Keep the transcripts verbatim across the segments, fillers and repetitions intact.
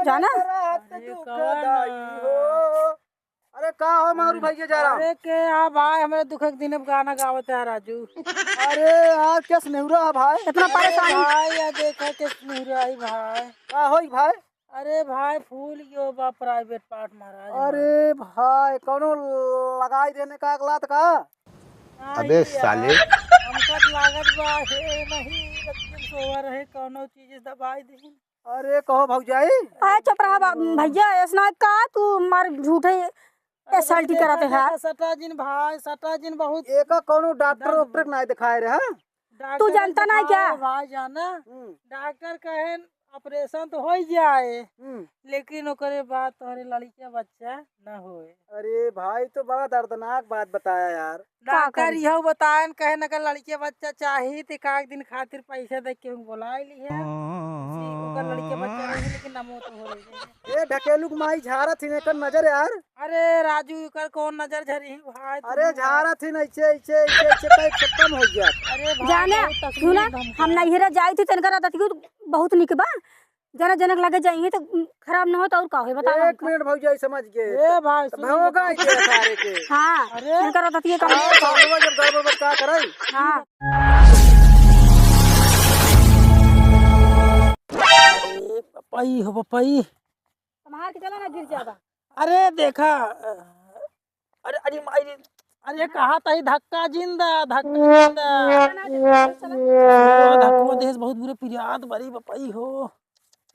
जाना। अरे, दुखदाई हो। अरे, का हो मारू भैया जरा? अरे, के आ भाई, हमरे दुख के दिन अब गाना गावत है राजू। अरे यार, केस नेहुरा है भाई? इतना अरे परेशानी। भाई, या देखा केस नेहुरा है भाई। का होई भाई? अरे भाई, फूल गयो बा private part महाराज। अरे भाई, कौनो लगाई देने का अगला त का? हाँ, अबे ये साले। यार, हमका त लागत बा, हे नहीं, रतियन सोवा रहे, कौनो चीज दबाई दे। अरे कहो भौजाई। अरे चुप रहा बा-, भैया, ऐसना का तू मार झूठे अरे insult ही देखा, करत है। देखा, सटा जिन भाई, सटा जिन बहुत एका कौनो डॉक्टर डॉक्टर वॉक्टर ना दिखाए रहे, हाँ? डॉक्टर तू जानता ना दिखाओ क्या? भाई जाना, हम्म। डॉक्टर कहे operation तो हो ही जाए, हम्म। लेकिन ओकरे बाद तोहरे लड़के बच्चा ना होए। अरे भाई, तो बड़ा दर्दनाक बात बताया यार। का डॉक्टर करी? इहो बताएन, कहे न अगर लड़के बच्चा चाही, त एक आध दिन खातिर पैसा दे के हम बोलाए ली है। सी, ओकर लड़के बच्चा रही, लेकिन नमो तो हो रही है। ए, ढकेलू के माई झारत ही एकर नजर यार। अरे राजू, एकर कौन नजर झरी है भाई? अरे झारत ही ऐसे, ऐसे, ऐसे, ऐसे टाइप से कम हो गया। अरे भाई, जाने, बहुत तकलीफ सुना, हम हम नैहरा जाई थी, तनकर रहता थी, बहुत निक बा। जना जनक लगे जाइए तो खराब न हो तो और का होई, बताओ एक हमका। मिनट भौजाई, समझ गए। ए भाई, तो सुन भौंका बताओ। ही दे सारे के। हाँ, अरे। इनका रहता थी ये काम। अरे, सारे जब गड़बड़ बता करे। हाँ। ए, पपई हो, पपई। संभाल के चला ना, गिर जाबा। अरे, देखा, अरे, अरे, माई रे, अरे, कहा तही धक्का जिंदा, धक्का जिंदा। चला ना, चला, चला। ओ, धक्को देस बहुत बुरे पिरियात बरी बपई हो।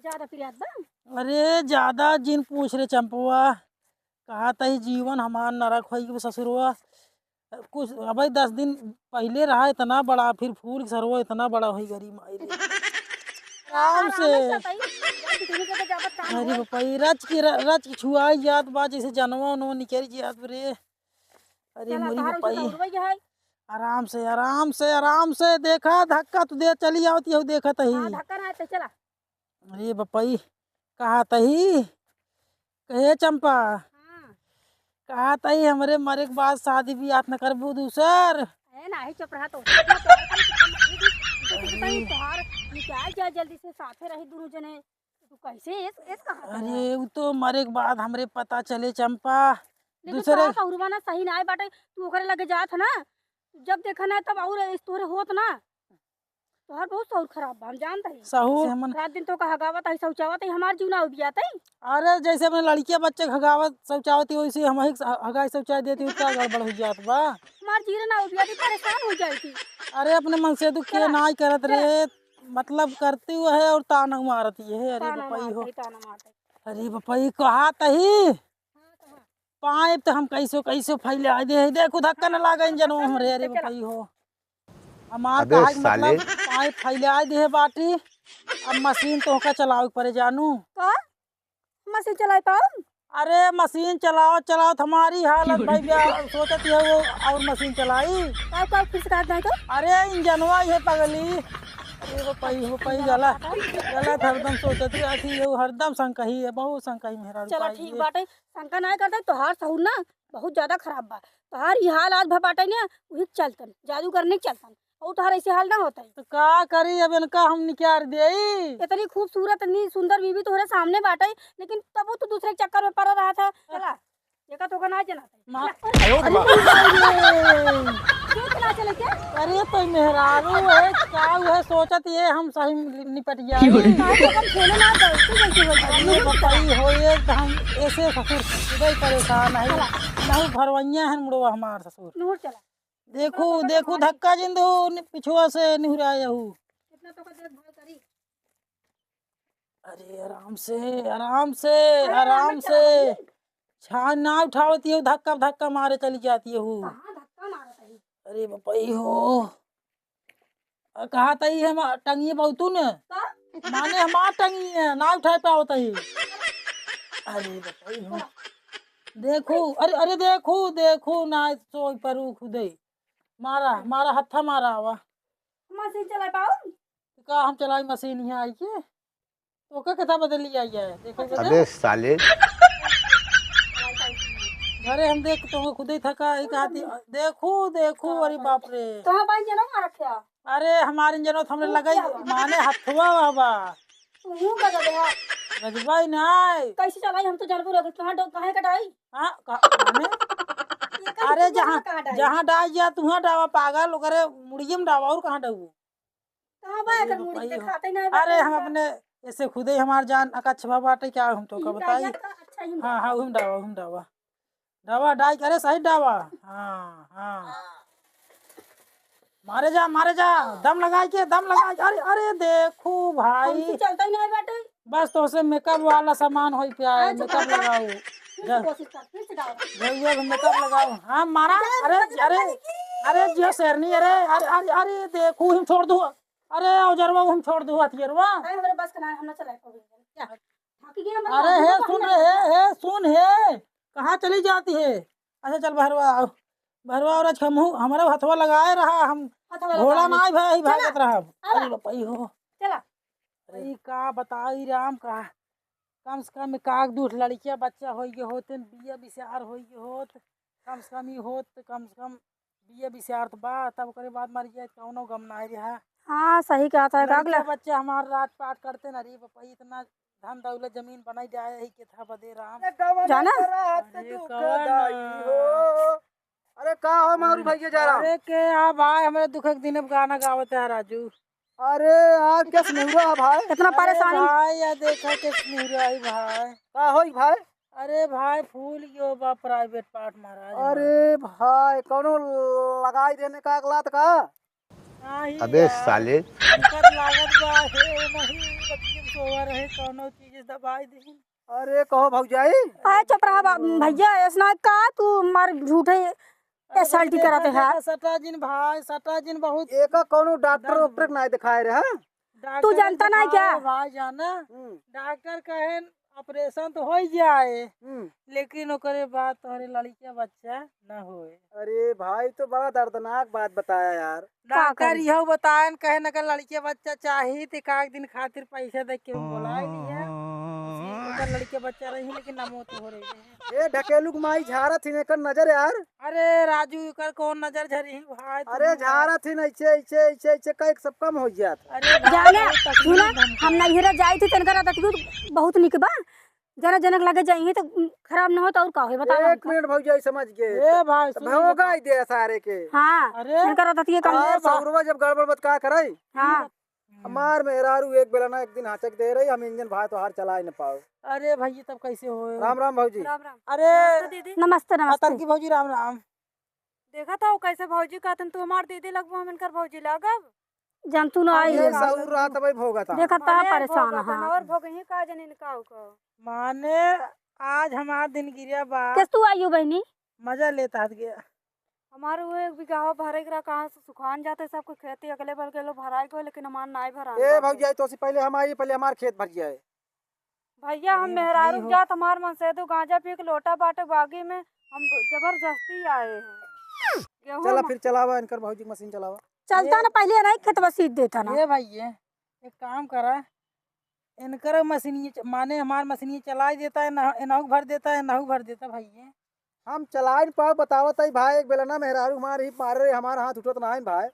ज्यादा पिरियात बा? अरे, ज्यादा जिन पूछ रे चंपवा, कहा तही जीवन हमार नरक होई गई ससुरवा। कुछ अबे दस दिन पहिले रहा इतना बड़ा, फिर फूल सरवा इतना बड़ा होई गरी माई रे। आराम से। आराम से भाई, कितनी के तो जाबत काम अरे होई। बपई, रच के र-, रच के छुआई जात बा, जैसे जनवा उनवा निकल जात रे। अरे चला, मोरी तहार बपई। उसे दौड़बै है। आराम से, आराम से, आराम से, देखा धक्का तू दे चली आवत यहू देखत ही। हाँ, धक्का ना आते, चला। अरे बपई, कहा तही, कहे चंपा, हाँ। कहा तही हमरे मरे के बाद शादी बियाह न करबू दूसर। ए, नाही चुप रहा तो। तोहार निकाल जा जल्दी से, साथे रही दोनों जने। तू कैसे एस, एस कहा था? अरे, उ तो मरे के बाद हमरे पता चले, चंपा। लेकिन दूसरे तोहार सहुरवा ना सही ना आए बाटे, तू ओकरे लगे जात है ना, जब देखा ना तब और एस तोहरे होत ना, तोहार बहुत सहुर खराब बा, हम जानत हई। सहुर से हमन रात दिन तो का हगावत हई, शौचावत हई, हमार जीव ना उबियात हई। अरे, जैसे अपने लड़किया बच्चे के हगावत शौचावत ही, वैसे हम ही हगाई शौचाई देती, का गड़बड़ हो जात बा? हमार जीव ना उबियात ही, परेशान हो जाई थी। अरे, अपने मन से दुख के चला। नाई करत चला। रे। मतलब करती हुआ है और ताना मारती है। अरे ताना बपई हो। मारता है, ताना मारता है। अरे बपई कहा तही। हाँ, कहा। पाइप तो हम कैसो कैसो फैला दे है। देखो धक्का न लागे इंजन में हमरे। अरे चला। बपई हो। हमार अबे कहा के साले। मतलब पाइप फैला दे है बाटी। अब मशीन तो का चलावे के पड़े जानू। का? मशीन चलाए पाऊँ? अरे मशीन चलावत चलावत हमारी हालत भैया, सोचत है वो और मशीन चलाई। का, का फिर से कहा जाए तो? अरे इंजनवा ये पगली। अरे वो पई, वो पई गला, गला हरदम सोचत रहती है, वो हरदम शंका ही है, बहुत शंका ही मेहरारू चला पाई ठीक है। बाटे, शंका ना करते, तोहार सहूर ना बहुत ज्यादा खराब बा। तोहार ई हाल आज भर बाटे ना, वही चलतन, जादूगर नहीं चलतन। और तोहार ऐसे हाल ना होता है। तो का करी, अब इनका हम निकार देई। इतनी खूबसूरत, इतनी सुंदर बीवी तोहरे सामने बाटे, लेकिन तब वो तू दूसरे के चक्कर में पड़ा रहा था। चला, देखा तो का ना जना था। माँ, अरे, अरे, क्यों इतना चले क्या? अरे, तो मेहरारू है, का है, सोचत ये हम सही नि-, निपट जाए। काहे तो हम खेले ना, गलती, गलती हो जाए। अरे, बताई हो, ये तो हम ऐसे ससुर, इधर परेशान है। चला। नहीं, भरवैया है मुड़वा हमार ससुर। नूर चला। देखू, देखू, धक्का जिन दो, नि-, पिछुआ से निहुराया हूँ। कितना तो का देखभाल करी। अरे, आराम से, आराम से, अरे, आराम आराम से। से। छान ना उठावती हो, धक्का, धक्का मारे चली जाती हो। कहाँ धक्का मारत है? अरे, बपई हो। आ, कहा तई हम टंगिए बहुतू ने? का? माने हमार टंगिए, ना उठाए पावत ही। अरे, बपई हो। देखू, अरे, अरे, देखू, देखू, ना सोई परू खुदे। मारा, मारा, हत्था मारा आवा। मशीन चलाए पाऊँ? का हम चलाई मशीन यहाँ आई के? तो का कथा बदली आई है? देखे के अबे साले। घरे हम देख तो खुदे थका, ई कहती, देखू, देखू, अरे बाप रे। कहाँ बाई जना मारत है? अरे, हमारे इंजनो तो हमने लगाई, माने हथवा बाबा। तू यूं कर दे यार। रजबाई नाई। कैसे चलाई? हम तो जानबो रहे, कहाँ डो-, कहाँ का डाई? हाँ, का-, माने? ये कैसे अरे, तुम जहाँ, कहाँ डाई? जहाँ डाई जा, तुहाँ डावा, पागल, ओकरे मुड़िए में डावा, और कहाँ डाऊ? कहाँ बा अरे एकर मुड़ी? बताइए हो। देखाते नहीं बा अरे, हम का। अपने ऐसे खुदे हमार जान अकच्छवा बाटे, क्या हम तो का ई बताई? डाइया का अच्छा ही हाँ, बा। हाँ, उहम डावा, उहम डावा। डावा डाई के, अरे, सही डावा। हाँ, हाँ। मारे जा, मारे जा, दम लगाई के, दम लगाई के। अरे, अरे, देखू भाई। हमसे चलता ही नहीं बाटे। बस तोहसे makeup वाला सामान होई पे आए, अच्छा, makeup चलता। लगाओ। फिर से जा। कोशिश कर, फिर से डाओ। भैया, अब makeup लगाओ। हाँ, मारा। जा, अरे, जा, अरे, जा, जा। अरे, जियो शेरनी, अरे, अरे, अरे, अरे, देखू, हम छोड़ दू। अरे, औजरवा, हम छोड़ दू, हथियरवा। अरे, हमरे बस का ना, हम ना चलाए पावे। जा। थक गया, हम अरे, ना हे, हम सुन ना रे, हे, हे, सुन, हे। कहाँ चली जाती है? अच्छा, चल, बहरवा, आओ। बहरवा, और आज हमहू, हमारा हथवा लगाए रहा, हम हथवा घोड़ा लगाए। ना भाई, चला। भागत रहा। आवा। अरे, बापा, ई हो। चला। अरे, ई का बताई राम का। कम से कम एकाक दू लड़किया बच्चा होई गए होते, बिया बिसार होई गए होत, कम से कम ई होत, कम से कम बिया बिसार तो बा, तब ओकरे बाद मर जाए, कौनो गम नाई रहा। हाँ, सही कहत है, लड़किया कागला। बच्चा हमार राज पाट करते ना रे बापा, इतना धन दौलत जमीन बनाई जाए, यही के था बदे राम। जाना? अरे, कवन हो? अरे, का हो मारू भाई के जा रहा? अरे, के आ भाई, हमरे दुख के दिन अब गाना गावत है राजू। अरे यार, कैसे नहीं हुआ भाई? इतना अरे परेशानी। भाई, या देखा कैसे नहीं हुआ है भाई। का होई भाई? अरे भाई, फूल गयो बा private part महाराज। अरे भाई, कौनो लगाई देने का अगला तो का? नाही अबे यार, साले। दिक्कत लागत बा, हे नहीं, बच्ची सोवा रहे, कौनो चीज दबाई दी। अरे कहो भौजाई। अरे चुप रहा बा-, भैया, ऐसना का तू मार झूठे अरे assault देखा, करत है? देखा, सटा जिन भाई, सटा जिन बहुत एका कौनो डॉक्टर दर्द वॉक्टर बा। नाई दिखाए रहे, हाँ? डॉक्टर तू जानता नाई दिखाओ क्या? भाई जाना। हम्म। डॉक्टर कहे operation तो हो ही जाए, हम्म। लेकिन ओकरे बाद तोहरे लड़किया बच्चा ना होए। अरे भाई, तो बड़ा दर्दनाक बात बताया यार। का डॉक्टर करी? यहू बतायन, कहे न अगर लड़के बच्चा चाही, त एकाक दिन खातिर पैसा दे के बोलाए लिया। उसी ओकर लड़के बच्चा रही, लेकिन ना मौत हो रही है। ए, ढकेलू के माई झारत ही एकर नजर यार। अरे राजू, एकर कौन नजर झरी है भाई? अरे तुम झारत ही नहीं, इच्छे, इच्छे, इच्छे, इच्छे, कई सब कम हो जात। अरे भाई, जाने, बहुत तकलीफ सुना, हम हम नैहरा जाई थी, तनकर आदत बहुत निक बा। जना जनक लगे जाइए तो खराब न हो तो और का होई, बताओ एक हमका। मिनट भौजाई समझ गए। ए भाई, तो सुन भौंका बता। ही दे सारे के। हाँ, अरे, इनकर आदत ये काम अरे है। सौरवा जब गड़बड़ बत का करे? हाँ। हमार मेहरारू एक बेला ना एक दिन हाचक दे रही, हम इंजन भाई तोहार चलाए न पाओ। अरे भैया, तब कैसे होए? राम राम भौजी। राम राम। अरे नमस्ते दीदी। नमस्ते, नमस्ते। पतर की भौजी, राम राम। देखा था वो कैसे भौजी कहतन, तू हमार दीदी लगबो, हम इनकर भौजी लागब। जन तू ना आई ये है। सहूर रहा तबे भोगा था। देखा था अरे परेशान भोगा था है। ना, और भोगही का जन इनका उका। माने आज हमार दिन गिरिया बा। कैस तू आई हो बहनी? मजा लेता हत गया। हमारे वो एक बीघा भरे के रहा, कहाँ से सुखान जाते, सब कोई खेती अगले बल गेलो भराई गो, लेकिन हमार नाई भरान ए बाटे। भौजी, आई तो से पहले हम आई, पहले हमार खेत भर जाए। भैया, हम अरे मेहरारू भाई हो। जात, हमार मनसेदू गांजा पी के लोटा बाटे बागी में, हम जबरदस्ती आए हैं। गेहूं चला हम फिर चलावा, इनकर भौजी के मशीन चलावा। चलता ए, ना, पहले नहीं खेतवा सींच देता ना। ए भाई, ये एक काम करा, इनकर मशीनिये च-, माने हमार मशीनिये चलाई देता है, ना, एनहू भर देता है, एनहू भर देता भाई ये। हम चलाइन पाव बतावत हई भाई, एक बेला ना मेहरारू हमार ही मारे रहे, हमार हाथ उठत ना है भाई।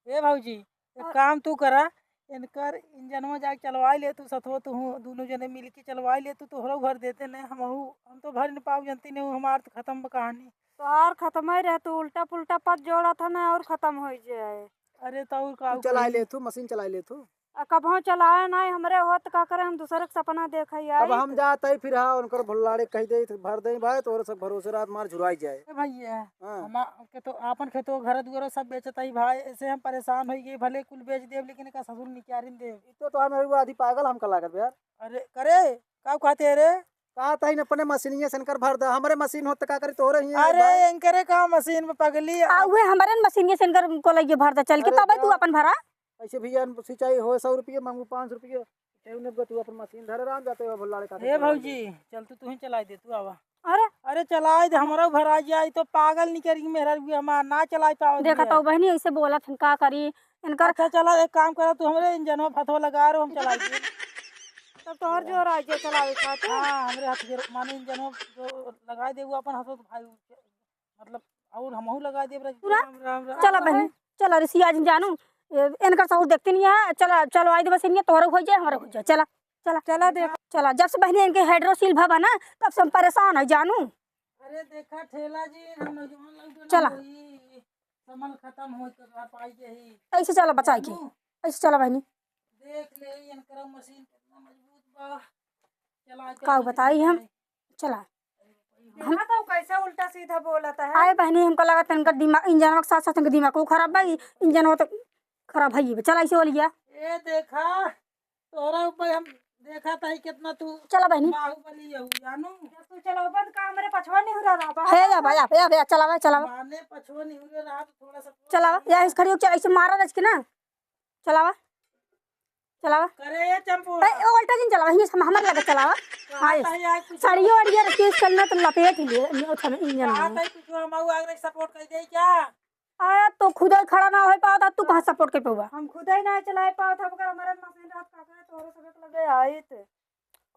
ए भौजी, एक आ- काम तू करा, इनकर इंजनवा जाके चलवाई ले तू, सथवा तू हूँ, दोनों जने मिलके चलवाई ले तू, तोहरो भर देते ने, हमहू, हम तो भर न पाऊ, जनती ने, हमार तो खत्म बा कहानी। तोहार खत्म ही रहे, तू उल्टा पुल्टा पद जोड़ा था ना, और खत्म हो जाए। अरे तो और का तू चलाई करी? ले तू, मशीन चलाई ले तू। आ कबहूँ चलाए नाई हमरे होत, का करे, हम दूसरे के सपना देखे आई। तब हम जात हई फिर, हाँ, उनकर भुल्लाड़े कह दे, भर दे भाई, तोरे सब भरोसे रात मार झुराई जाए। ए भैया, हाँ। हमा-, के तो आपन खेतो, घर दुआरो सब बेचत हई भाई, ऐसे हम परेशान होई गई, भले कुल बेच देब, लेकिन एका ससुर निकारिन देब। ई तो तोहार मेहरारू आधी पागल हमका लागत बा यार। अरे, करे, का कहते रे? का तही न अपने मशीनिये से इनकर भर दा, हमरे मशीन होत त का करी तोरे ही अरे, भाई। इनकरे का मशीन में पगली आ, उहे हमरे मशीनिये से इनकर कोलइये भर दा चल के, अरे तबे तू जा। अपन भरा। ऐसे भैया, सिंचाई हो सौ रुपये, मांगू पाँच सौ रुपये। तेहू ने तू अपन मशीन धरे राम जाते हो, भुल्लाड़े का ए भौजी, चल तू, तू ही चलाई दे, तू आवा। अरे। अरे चलाई दे, हमरो भरा जाई, तो पागल निकल गई मेहरारू हमार, ना चलाई पावत देखा बिया। तो बहनी ऐसे बोलत हन, का करी इनकर। अच्छा चला, एक काम करा, तू हमरे इंजनवा फथवा लगा रो, हम चलाई दे। तब तोहर जोर आ जाए चलावे खातिर। हाँ, हमरे हाथ के माने इंजनवा जो लगाई दे, वो अपन हंसो तो भाई, मतलब, और हमहू लगा देब राजू। पूरा? राम, राम, राम। चला बहनी, चला रिसिया जिन जानू, ए, इनकर सहूर देखते नहीं है, चला, चलो आई दे बस इनके, तोहरा हो जाए, हमारा हो जाए, चला। चला, चला देख। चला, जब से बहिनी इनके हाइड्रोसील भवा ना, तब से हम परेशान है जानू। अरे देखा ठेला जी, हम नौजवान लोग ना चला। होई, समल खत्म होई तो घर पाई जाई। ऐसे चला बचाई के। जानू। ऐसे चला बहिनी। देख ले, इनकर मशीन कितना मजबूत बा। चला, का चला, बताई हम? चला। देखा तो कैसे उल्टा सीधा बोलत है। आए बहिनी, हमका लगा था इनका दिमाग, इंजनवा के साथ साथ इनका दिमाग को खराब बा, इंजनवा तो खराब है ही बा। चला ऐसे वाली गया। ए देखा, तोरा ऊपर हम देखा था ही कितना तू चला बहिनी। बाहुबली है, जानू। जब तू चलाओ बंद का हमरे पछवा नहीं हो रहा बा। हे या भैया, भैया, भैया, चलावा, चलावा। माने पछवा नहीं हो रहा तो थोड़ा सा चलावा, या इस खड़ी होके ऐसे मारा रच के ना। चलावा, चलावा। करे चंपू। ए, ओ उल्टा जिन चलावा, हियां से हम, हमर लगे चलावा। कहाँ हाँ, था यार कुछ? साड़ियों वाड़ियों रखी, इसके अंदर तो लपेट ही ले, अच्छा, इंजन कहाँ में। था कुछ हम आऊ आगरे सपोर्ट कर दे क्या? आ, तो खुदे खड़ा ना हो पावत, तू कहाँ सपोर्ट कर पावा? हम खुदे ना चलाए पावत, अब अगर हमारे मशीन रात का करे, तोहरे सबके लगे आइत।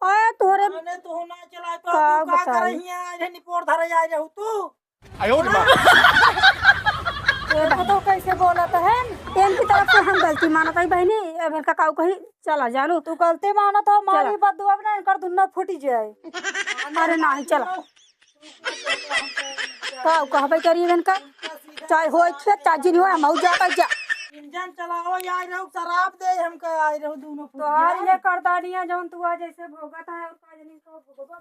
ओए, तोहरे माने तू ना चलाए का पावत, तू का बताई? करे हियां, आज निपोर धरे आ जाऊ तू। आयो रे माँ। ये देखो तो कैसे बोलत है। इनकी तरफ से हम गलती मानत है बहिनी, अब इनका काऊ कही, चला जानू। तू गलती मानत हो, मारी चला। बददुआ में ना इनकर दुन्ना फूट जाए। अरे नहीं, चला। का कहबे करी इनका, चाहे होई खेत, चाहे जिन होई, हम जाता जा। इंजन चलाओ, आए रहो, शराब दे हमका, आए रहो दोनों फुटिया। तोहार ये करदानिया जौन तू आ जैसे भोगत है, और का जानी कब भोगबा।